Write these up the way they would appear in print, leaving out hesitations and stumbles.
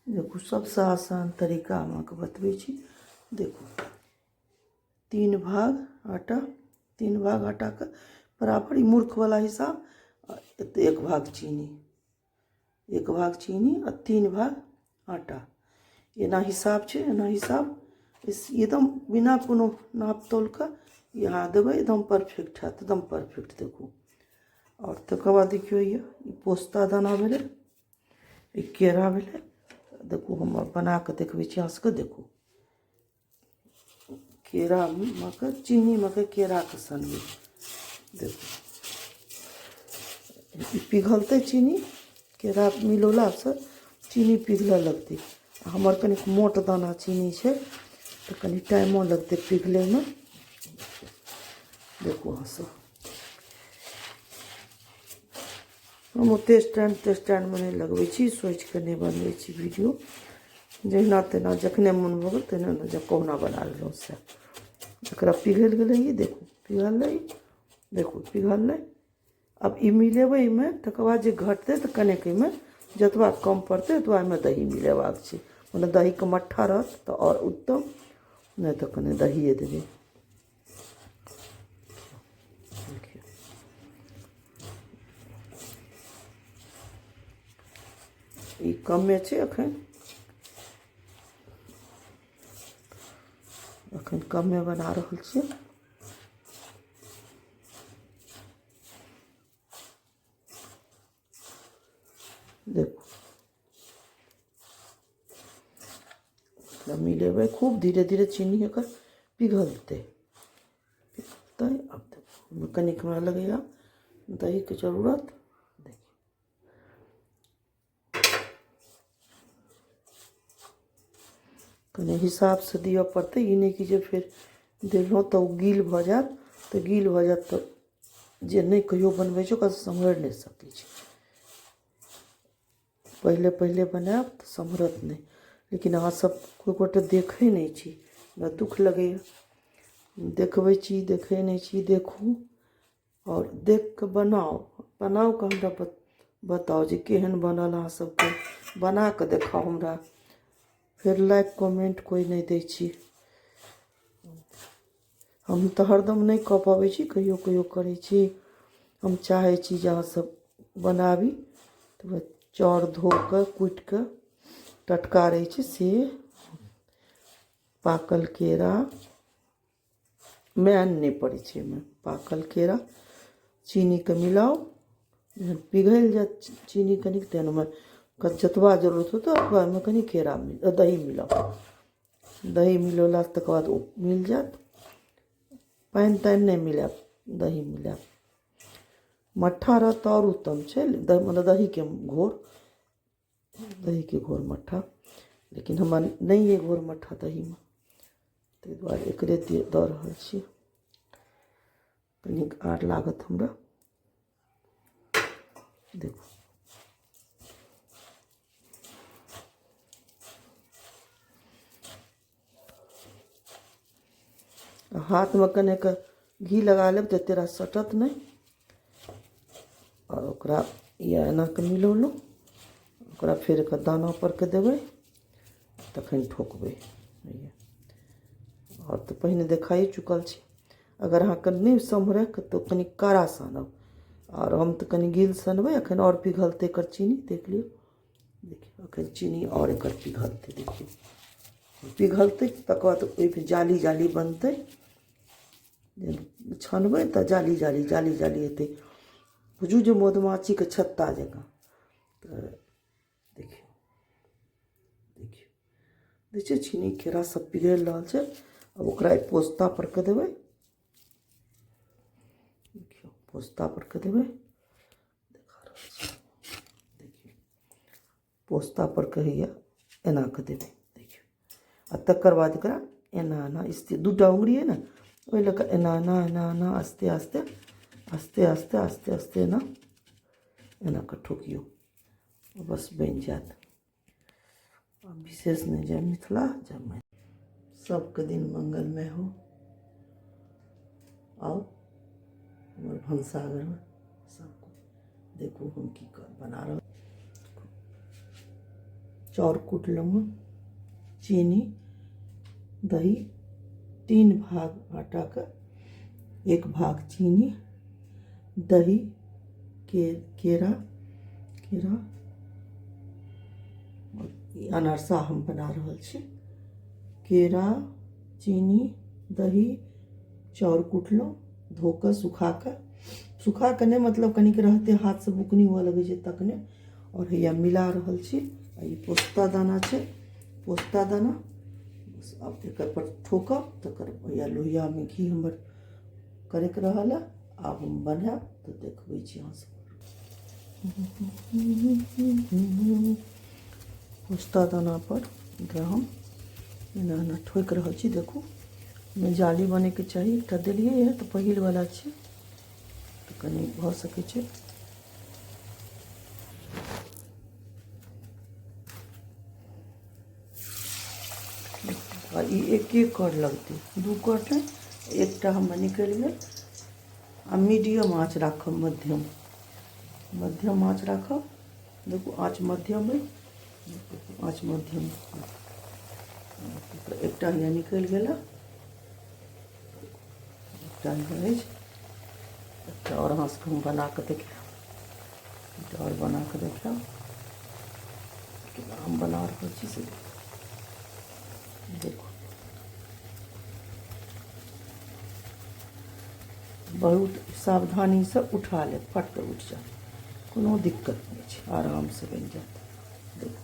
देखू सबसँ आसान तरीका हम अहाँके बतबै छी। देखू 3 भाग आटा, 3 भाग आटाके बराबर ई मूर्खवला हिसाब, 1 भाग चीनी, 1 भाग चीनी आ 3 भाग आटा, एना हिसाब छै। एना हिसाब एकदम बिना कोनो नाप तौलके यहाँ देबै, एकदम परफेक्ट हैत, एकदम परफेक्ट। देखू आओर तकर बाद देखियौ ई पोस्ता दाना भेलै, ई केरा भेलै। देखू हम बना कऽ देखबै छी अहाँ सबके। देखू केरामे कऽ चीनीमे कऽ केराके सनबै। देखू ई पिघलतै चीनी, केरा मिलौलासँ चीनी पिघलऽ लगतै। हमर कनिक मोट दाना चीनी छै तऽ कनि टाइमो लगतै पिघलैमे। देखू अहाँ सब, हम ओतेक स्टैंड तेस्टैंडमे नहि लगबै छी, सोचिके नहि बनबै छी वीडियो, जहिना तहिना जखने मोन भऽ गेल तहिना ने जे कहुना बना लेलहुँ। से एकरा पिघलि गेलै, ई देखू पिघललै, देखू पिघललै। आब ई मिलेबै एहिमे, तकर बाद जे घटतै तऽ कनेक एहिमे जतबा कम पड़तै ओतबा एहिमे दही मिलेबाक छै। मने दहीके मट्ठा रहत तऽ आओर उत्तम, नहि तऽ कने दहिए देबै। ई कमे छै एखन, एखन कमे बना रहल छियै। देखू मिलेबै खूब धीरे धीरे, चीनी एकर पिघलतै, पिघलतै। आब देखू कनिक हमरा लगैए दहीके जरूरत। देखियौ कनि हिसाबसँ दिअ पड़तै, ई नहि कि जे फेर देलहुँ तऽ ओ गील भऽ जायत, तऽ गील भऽ जायत तऽ जे नहि कहियो बनबै छै ओकरा सम्हरि नहि सकै छै। पहिले पहिले बनायब तऽ सम्हरत नहि, लेकिन अहाँ सब कोइ गोटे देखै नहि छी, हमरा दुःख लगैए। देखबै छी, देखै नहि छी। देखू आओर देख कऽ बनाउ, बनाउ कऽ हमरा बताउ जे केहन बनल। अहाँ सबके बना कऽ देखाउ हमरा। फेर लाइक कमेंट कोइ नहि दै छी। हम तऽ हरदम नहि कऽ पबै छी, कहियो कहियो करै छी। हम चाहै छी जे अहाँ सब बनाबी। तऽ चाउर धो कऽ कुटि कऽ टटका रहै छै से, पाकल केरा मैन नहि पड़ै छै एहिमे। पाकल केरा चीनीके मिलाउ, जहन पिघलि जायत चीनी कनिक तहन ओहिमे जतबा जरूरत होतै ओतबा ओहिमे कनि केरा दही मिलाउ। दही मिलौलाके तकर बाद ओ मिल जायत। पानि तानि नहि मिलायब, दही मिलायब। मट्ठा रहत तऽ आओर उत्तम छै, मतलब दहीके घोर, दहीके घोर मट्ठा। लेकिन हमरा नहि अइ घोर मट्ठा दहीमे, ताहि दुआरे एकरे दऽ रहल छी। कनिक आर लागत हमरा। देखू हाथमे कनिक घी लगा लेब तऽ तेरा सटत नहि। आओर ओकरा इएह एना कऽ मिलौलहुँ, ओकरा फेर एकर दाना पर के देबै, तखन ठोकबै। आओर तऽ पहिने देखाइए चुकल छी। अगर अहाँके नहि सम्हरय तऽ कनि कड़ा सानब, आओर हम तऽ कनि गील सनबै। एखन आओर पिघलतै एकर चीनी, देख लियौ। देखियौ एखन चीनी आओर एकर पिघलतै। देखियौ पिघलतै, तकर बाद ओहिमे जाली जाली बनतै। छनबै तऽ जाली जाली जाली जाली हेतै, बुझू जे मधुमाछीके छत्ता जकाँ। तऽ देखियौ, देखियौ, दै छियै चीनी केरा सब पिघलि रहल छै। आब ओकरा एहि पोस्ता पर के देबै। देखियौ पोस्ता पर के देबै, देखा रहल छी। देखियौ पोस्ता पर के होइए, एना कऽ देबै। देखियौ आ तकर बाद एकरा एना एना स्थिर, दूटा उंगरी अइ ने, ओहि लऽ कऽ एना एना एना एना आस्ते आस्ते आस्ते आस्ते आस्ते आस्ते एना एना कऽ ठोकियौ, बस बनि जायत। विशेष नहि। जय मिथिला, जय मैथिली। सबके दिन मंगलमय हो। आउ हमर भनसाघरमे सबको देखू हम की बना रहल। चाउर कुटलहुँ हँ, चीनी, दही, 3 भाग आटाके 1 भाग चीनी, दही, के केरा, केरा आओर ई अनरसा हम बना रहल छी। केरा, चीनी, दही, चाउर कुटलहुँ धो कऽ सुखा कऽ, सुखा कऽ नहि मतलब कनिक रहतै हाथसँ बुकनी हुअ लगै छै तखने। आओर हैया मिला रहल छी। आ ई पोस्ता दाना छै, पोस्ता दाना आब एकर पर ठोकब, तकर हैया लोहियामे घी हमर करैक रहल है। आब हम बनायब तऽ देखबै छी अहाँ सब। पोस्ता दाना पर एकरा हम एना एना ठोकि रहल छी। देखू, ओहिमे जाली बनैके चाही। एकटा देलियै हँ तऽ पहिलवला छै तऽ कनि भऽ सकै छै। आ ई एक एक कर लगतै, 2 कर नहि, एकटा हमर निकलि गेल। आ मीडियम आँच राखब, मध्यम, मध्यम आँच राखब। देखू, आँच मध्यम अइ, आँच मध्यम। एकटा हियाँ निकलि गेल, एकटा हियाँ अछि। एकटा आओर अहाँ सबके हम बना कऽ देखायब, एकटा आओर बना कऽ देखायब केना हम बना रहल छी से देखू। बहुत सावधानीसँ उठा लेब, फट कऽ उठि जायत, कोनो दिक्कत नहि छै, आरामसँ बनि जायत। देखू,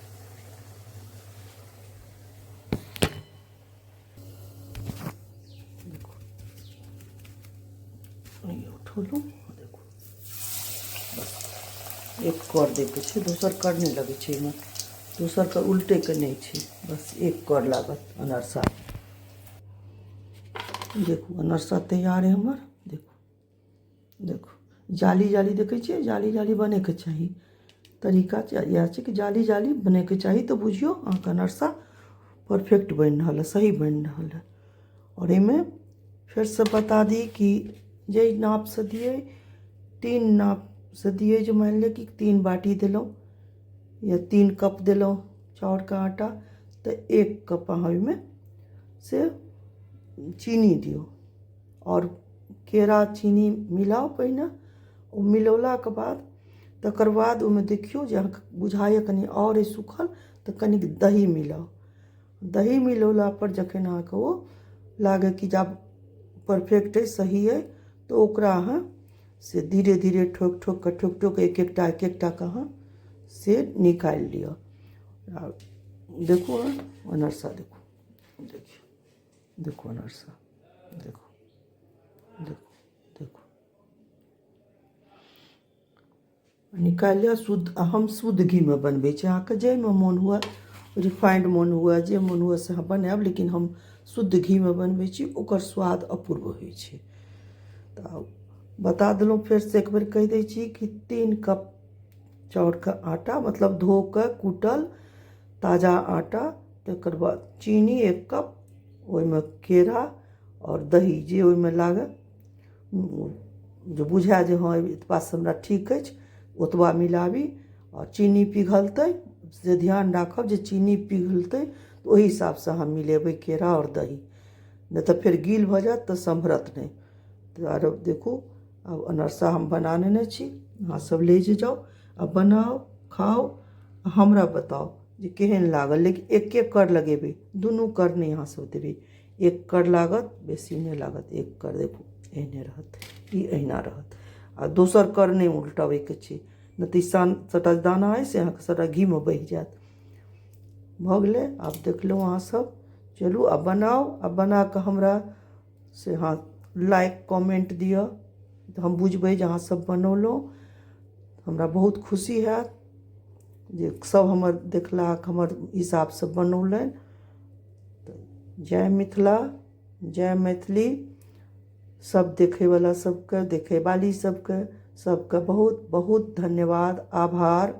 देखू, उठौलहुँ, देखू, बस एक कर दैके छै, दोसर कर नहि लगै छै एहिमे, दोसर कर उलटैके नहि छै, बस एक कर लागत अनरसा। देखू, अनरसा तैयार है हमर। देखू, देखू, जाली जाली देखै छियै, जाली जाली बनैके चाही। तरीका इएह छै कि जाली जाली बनैके चाही, तऽ बुझियौ अहाँके अनरसा परफेक्ट बनि रहल है, सही बनि रहल है। आओर एहिमे फेरसँ बता दी कि जाहि नापसँ दियै, 3 नापसँ दियै, जे मानि लिअ कि 3 बाटी देलहुँ या 3 कप देलहुँ चाउरके आटा, तऽ 1 कप अहाँ ओहिमे से चीनी दियौ। आओर केरा चीनी मिलाउ पहिने, ओ मिलौलाके बाद तकर बाद ओहिमे देखियौ जे अहाँके बुझाइए कनि आओर अइ सूखल, तऽ कनिक दही मिलाउ। दही मिलौलापर जखन अहाँके ओ लागै कि जे आब परफेक्ट अइ, सही अइ, तऽ ओकरा अहाँ से धीरे धीरे ठोकि ठोकि कऽ, ठोकि ठोकि कऽ एक एकटा एक एकटाके अहाँ से निकालि लिअ। आ देखू अहाँ अनरसा, देखू, देखियौ, देखू अनरसा, देखू, देखू, देखू, निकालि लिअ। शुद्ध, हम शुद्ध घीमे बनबै छी। अहाँके जाहिमे मोन हुए, रिफाइंड मोन हुए, जे मोन हुए से अहाँ बनायब, लेकिन हम शुद्ध घीमे बनबै छी, ओकर स्वाद अपूर्व होइ छै। तऽ बता देलहुँ, फेरसँ एक बेर कहि दै छी कि 3 कप चाउरके आटा, मतलब धो कऽ कूटल ताजा आटा, तकर बाद चीनी 1 कप, ओहिमे केरा आओर दही जे ओहिमे लागए, जे बुझाए जे हँ एतबासँ हमरा ठीक अछि, ओतबा मिलाबी। आओर चीनी पिघलतै से ध्यान राखब जे चीनी पिघलतै तऽ ओहि हिसाबसँ अहाँ मिलेबै केरा आओर दही, नहि तऽ फेर गील भऽ जायत तऽ सम्हरत नहि। ताहि दुआरे देखू, आब अनरसा हम बना नेने छी, अहाँसभ ले जे जाउ आ बनाउ, खाउ, हमरा बताउ जे केहन लागल। लेकिन एक एक कर लगेबै, दुनू कर नहि अहाँसभ देबै, एक कर लागत, बेसी नहि लागत, एक कर। देखू, एहने रहत ई, एहिना रहत। आ दोसर कर नहि उलटबैके छै, नहि तऽ ई सान सभटा दाना अइ से अहाँके सभटा घीमे बहि जायत। भऽ गेलै। आब देखलहुँ अहाँसभ, चलू आब बनाउ, आ बना कऽ हमरा से अहाँ लाइक कमेन्ट दिअ, तऽ हम बुझबै जे अहाँसभ बनौलहुँ। हमरा बहुत खुशी हैत जे सभ हमर देखलक, हमर हिसाबसँ बनौलनि। तऽ जय मिथिला, जय मैथिली। सभ देखैवला सभके, देखैवाली सभके, सभके बहुत बहुत धन्यवाद, आभार।